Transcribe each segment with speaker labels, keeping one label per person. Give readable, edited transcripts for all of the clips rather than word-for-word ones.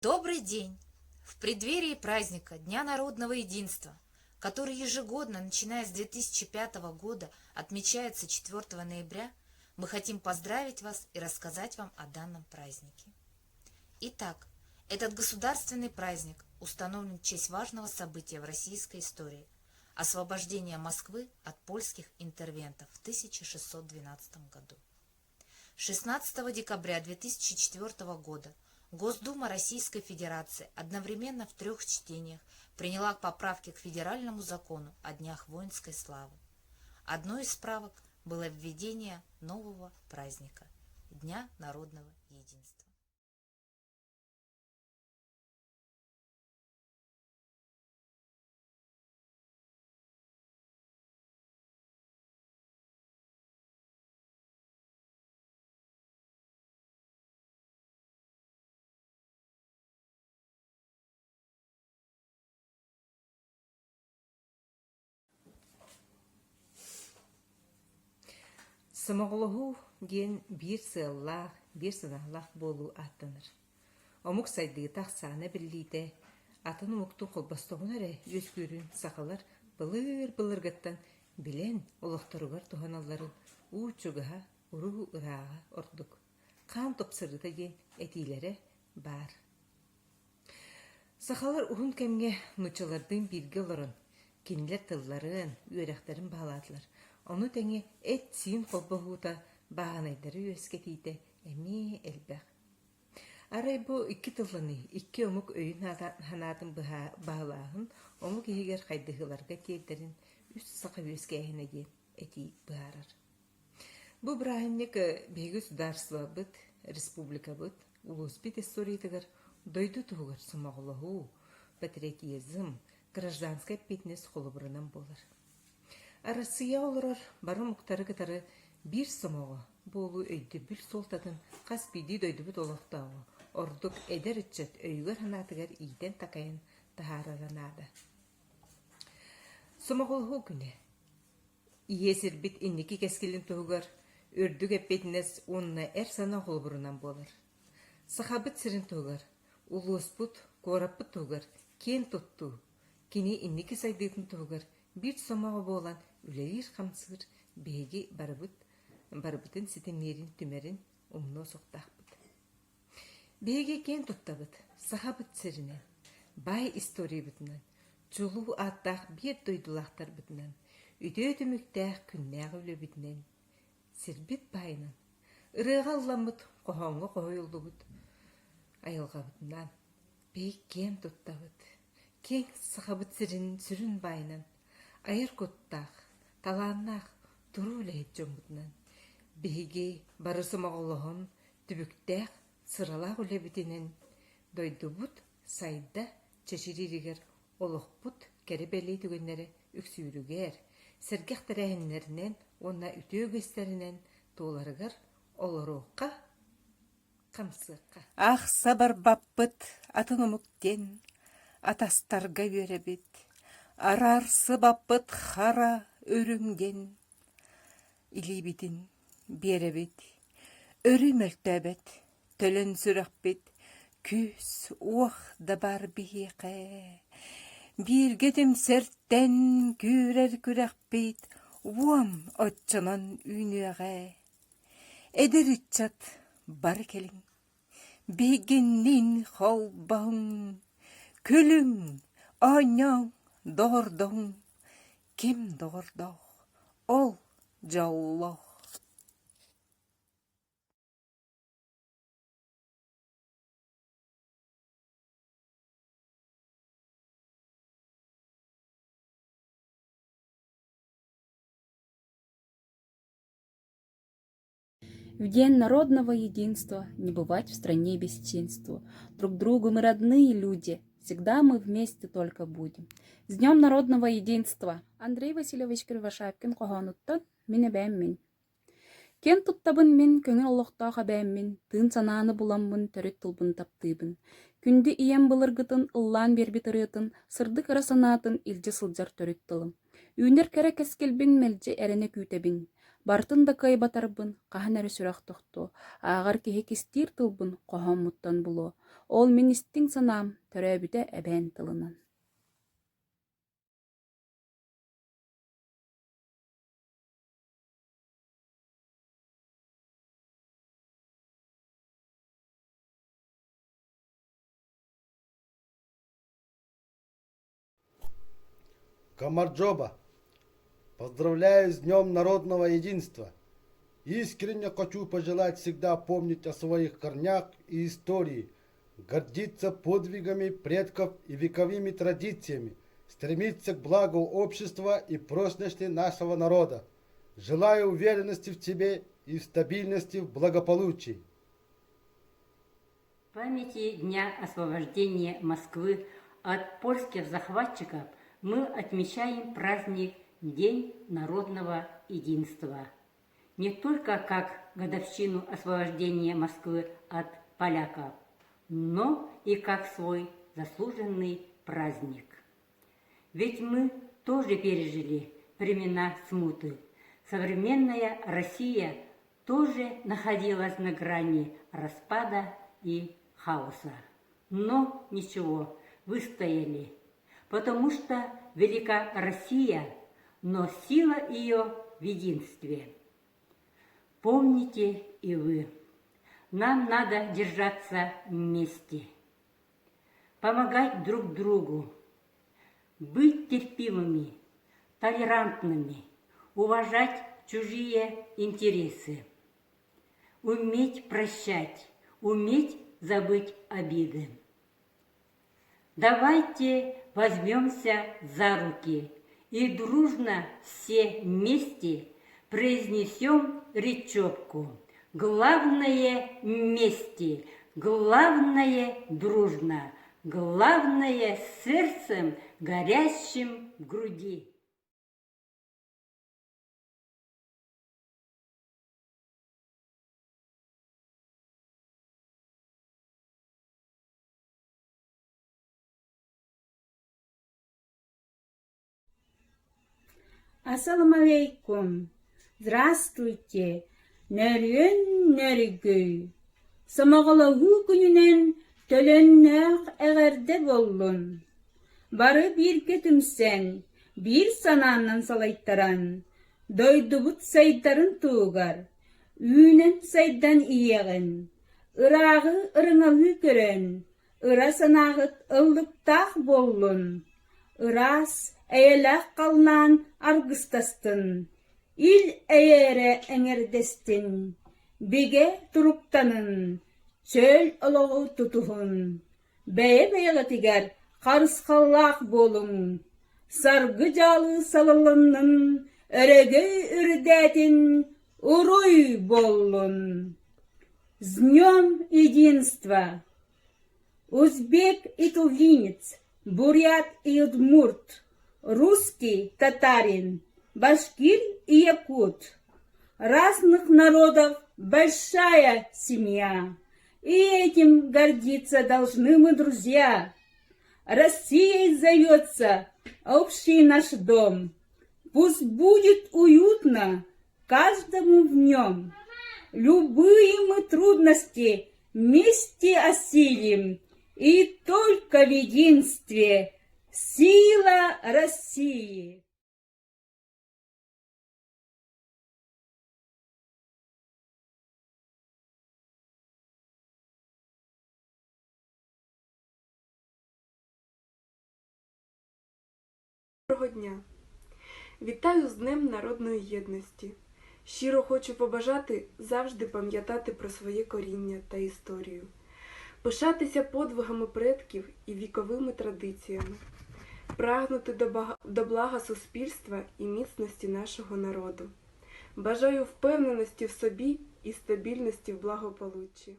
Speaker 1: Добрый день! В преддверии праздника Дня народного единства, который ежегодно, начиная с 2005 года, отмечается 4 ноября, мы хотим поздравить вас и рассказать вам о данном празднике. Итак, этот государственный праздник установлен в честь важного события в российской истории – освобождения Москвы от польских интервентов в 1612 году. 16 декабря 2004 года Госдума Российской Федерации одновременно в трех чтениях приняла поправки к Федеральному закону о Днях воинской славы. Одной из правок было введение нового праздника – Дня народного единства.
Speaker 2: Сомоҕолоһуу диэн биир сыаллаах, биир санаалаах буолуу ааттанар. Омук сайдыыта ахсаана биллиитэ атын омуктуу холбостоҕуна эрэ үөскүүрүн сахалар былыр-былыргыттан билэн олохторугар туһаналларын уу чугаһа, уруу ырааҕа ордук. Хаан тупсарыыта диэн этиилэрэ баар. Сахалар уһун кэмҥэ нууччалардыын бииргэ олорон, кинилэр тылларын, үөрэхтэрин баһылаатылар. Ону тэҥэ эт-сиин холбоһуута, бааһынайдары үөскэтиитэ эмиэ элбэх. Арай бу икки тылланыы, икки омук өйүн-санаатын баһылааһын омук иһигэр хайдыһыыларга тиэрдэрин үс саха үөскээһинэ диэн этии быһаарар. Бу бырааһынньык биһиги судаарыстыбабыт, республикабыт, улууспут историятыгар дойду туһугар сомоҕолоһуу, патриотизм, гражданскай эппиэтинэс холобурунан буолар. Арассыыйаҕа олорор бары омуктары кытары биир сомоҕо буолуу өйдөбүл суолтатын хас биирдии дойдубут олохтооҕо, ордук эдэр ыччат өйүгэр-санаатыгар иитэн-такайан таһаарара наада. Сомоҕолоһуу күнэ Ийэ сирбит инники кэскилин туһугар үрдүк эппиэтинэс уонна эр санаа холобурунан буолар. Сахабыт сирин туһугар, улууспут, куораппыт туһугар киэн туттуу, кини инники сайдыытын туһугар биир сомоҕо буолан үлэлиир-хамсыыр биһиги барыбыт барыбытын ситимниирин түмэрин умнуо суохтаахпыт. Биһиги киэн туттабыт Сахабыт сиринэн, баай историябытынан, чулуу ааттаах биир дойдулаахтарбытынан, үтүө түмүктээх күннээҕи үлэбитинэн, сирбит баайынан, ырыаҕа ылламмыт, хоһооҥҥо хоһуйуллубут айылҕабытынан биһиги киэн туттабыт, киэҥ Сахабыт сирин сүрүн баайынан, айар куттаах, талааннаах туруу үлэһит дьоммутунан биһиги бары сомоҕолоһон түбүктээх, сыралаах үлэбитинэн дойдубут сайда чэчирииригэр олохпут кэрэ-бэлиэ түгэннэрэ үксүүрүгэр, сэргэх тэрээһиннэринэн уонна үтүө үгэстэринэн туоларыгар олоруохха, хамсыахха.
Speaker 3: Ахса барбаппыт атын омук диэн атастарга үөрэбит, араарсыбаппыт хара үрүҥ диэн илиибитин биэрэбит, өрүү мөлтөөбөт, төлөн сүрэхпит күүс-уох да баар биһиэхэ. Бииргэ түмсэртэн күүрэр күрэхпит уон оччонон үүнүөҕэ. Эдэр ыччат бары кэлиҥ, биһигинниин холбоһуҥ, күлүҥ, оонньооҥ, доҕордоһуҥ, ким доҕордоох, ол дьоллоох.
Speaker 4: В день народного единства не бывать в стране бесчинству. Друг другу мы родные люди, всегда мы вместе только будем. С Днем народного единства! Андрей Васильевич Кривошапкин хоһоонуттан мин эбээм мин. Киэн туттабын мин көҥүл олохтоох эбээммин, тыын санааны буламмын төрүт тылбын таптыыбын. Күндү ийэм былыргытын ыллаан биэрбит ырыатын, сырдык ыра санаатын илдьэ сылдьар төрүт тылым. Үүнэр кэрэ кэскилбин мэлдьи эрэнэ күүтэбин. Барытын да кыайбатарбын, хаһан эрэ сүрэх тохтуо, ааҕар киһи кистиир тылбын хоһооммуттан булуо. Ол мин истиҥ санаам төрөөбүтэ эбээн тылынан.
Speaker 5: Гамарджоба! Поздравляю с Днем народного единства! Искренне хочу пожелать всегда помнить о своих корнях и истории, гордиться подвигами предков и вековыми традициями, стремиться к благу общества и прочности нашего народа. Желаю уверенности в себе и стабильности в благополучии.
Speaker 6: В памяти Дня освобождения Москвы от польских захватчиков мы отмечаем праздник День народного единства. Не только как годовщину освобождения Москвы от поляков, но и как свой заслуженный праздник. Ведь мы тоже пережили времена смуты. Современная Россия тоже находилась на грани распада и хаоса. Но ничего, выстояли, потому что велика Россия, но сила ее в единстве. Помните и вы, нам надо держаться вместе, помогать друг другу, быть терпимыми, толерантными, уважать чужие интересы, уметь прощать, уметь забыть обиды. Давайте возьмемся за руки и дружно все вместе произнесем речевку. Главное вместе, главное дружно, главное сердцем, горящим в груди.
Speaker 7: Ассалам алейкум! Здравствуйте! Нөрүөн нөргүй! Сомоҕолоһуу күнүнэн төлөннөөх эҕэрдэ буоллун! Бары бииргэ түмсэн, биир санаанан салайтаран, дойдубут сайдарын туһугар үүнэн-сайдан иһиэҕин, ырааҕы ырыҥалыы көрөн, Ыра санааҕыт ыллыктаах буоллун, ыраас, эйэлээх халлаан аргыстастын, ил эйэ эрэ эҥэрдэстин, бигэ туруктанын, чөл олоҕу тутуһун, бэйэ-бэйэҕитигэр харысхаллаах буолуҥ, саргы-дьаалы салалыннын, өрөгөй үрдээтин, уруй буоллун! С днем единства! Узбек и тувинец, бурят и удмурт, русский, татарин, башкир и якут. Разных народов большая семья, и этим гордиться должны мы, друзья. Россией зовется общий наш дом. Пусть будет уютно каждому в нем. Любые мы трудности вместе осилим, и только в единстве сила России.
Speaker 8: Доброго дня! Вітаю з Днем народної єдності! Щиро хочу побажати завжди пам'ятати про своє коріння та історію, пишатися подвигами предків і віковими традиціями, прагнути до блага суспільства і міцності нашого народу. Бажаю впевненості в собі і стабільності в благополуччі.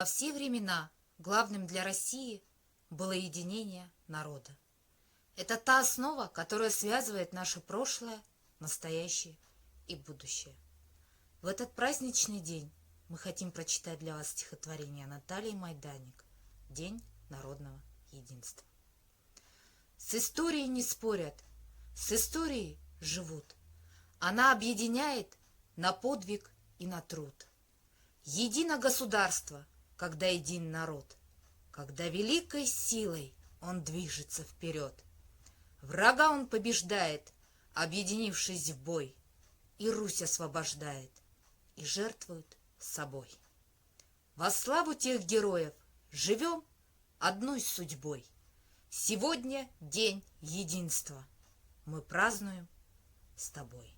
Speaker 1: Во все времена главным для России было единение народа. Это та основа, которая связывает наше прошлое, настоящее и будущее. В этот праздничный день мы хотим прочитать для вас стихотворение Натальи Майданик «День народного единства». С историей не спорят, с историей живут. Она объединяет на подвиг и на труд. Едино государство, когда един народ, когда великой силой он движется вперед. Врага он побеждает, объединившись в бой, и Русь освобождает, и жертвует собой. Во славу тех героев живем одной судьбой. Сегодня день единства. Мы празднуем с тобой.